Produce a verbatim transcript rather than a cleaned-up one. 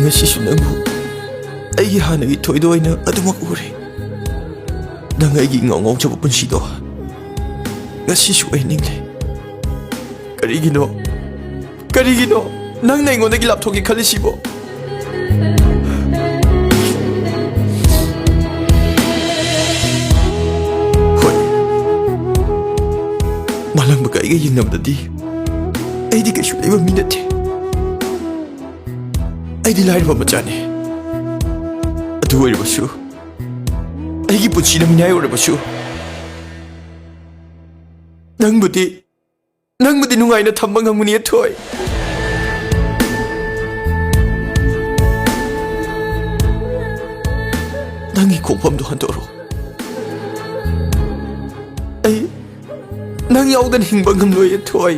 ꯉꯁꯤꯁꯨ ꯅꯪꯕꯨ ꯑꯩꯒꯤ ꯍꯥꯟꯅꯒꯤ ꯊꯣꯏꯗꯣ ꯑꯣꯏꯅ ꯑꯗꯨꯃꯛ ꯎꯔꯦ꯫ ꯅꯪ ꯑꯩꯒꯤ ꯏꯉꯥꯎ ꯉꯥꯎꯖꯕ ꯄꯨꯟꯁꯤꯗꯣ ꯉꯁꯤꯁꯨ ꯑꯩ ꯅꯤꯡꯂꯦ꯫ ꯀꯔꯤꯒꯤꯅꯣ? ꯀꯔꯤꯒꯤꯅꯣ ꯅꯪꯅ ꯑꯩꯉꯣꯟꯗꯒꯤ ꯂꯥꯞꯊꯣꯛꯀꯦ ꯈꯜꯂꯤꯁꯤꯕꯣ? ꯍꯣꯏ, ꯃꯥꯂꯪꯕꯒ ꯑꯩꯒ ꯌꯦꯡꯅꯕꯗꯗꯤ ꯑꯩꯗꯤ ꯀꯩꯁꯨ ꯂꯩꯕ ꯃꯤ ꯅꯠꯇꯦ꯫ ꯑꯩꯗꯤ ꯂꯥꯏꯔꯕ ꯃꯆꯥꯅꯤ꯫ ꯑꯗꯨ ꯑꯣꯏꯔꯕꯁꯨ, ꯑꯩꯒꯤ ꯄꯨꯟꯁꯤꯅ ꯃꯤꯅꯥꯏ ꯑꯣꯏꯔꯕꯁꯨ, ꯅꯪꯕꯨꯗꯤ, ꯅꯪꯕꯨꯗꯤ ꯅꯨꯡꯉꯥꯏꯅ ꯊꯝꯕ ꯉꯝꯒꯅꯤ, ꯑꯊꯣꯏ꯫ ꯅꯪꯒꯤ ꯈꯣꯡꯐꯝꯗꯣ ꯍꯟꯗꯣꯔꯛꯑꯣ꯫ ꯑꯩ ꯅꯪ ꯌꯥꯎꯗꯅ ꯍꯤꯡꯕ ꯉꯝꯂꯣꯏ, ꯑꯊꯣꯏ꯫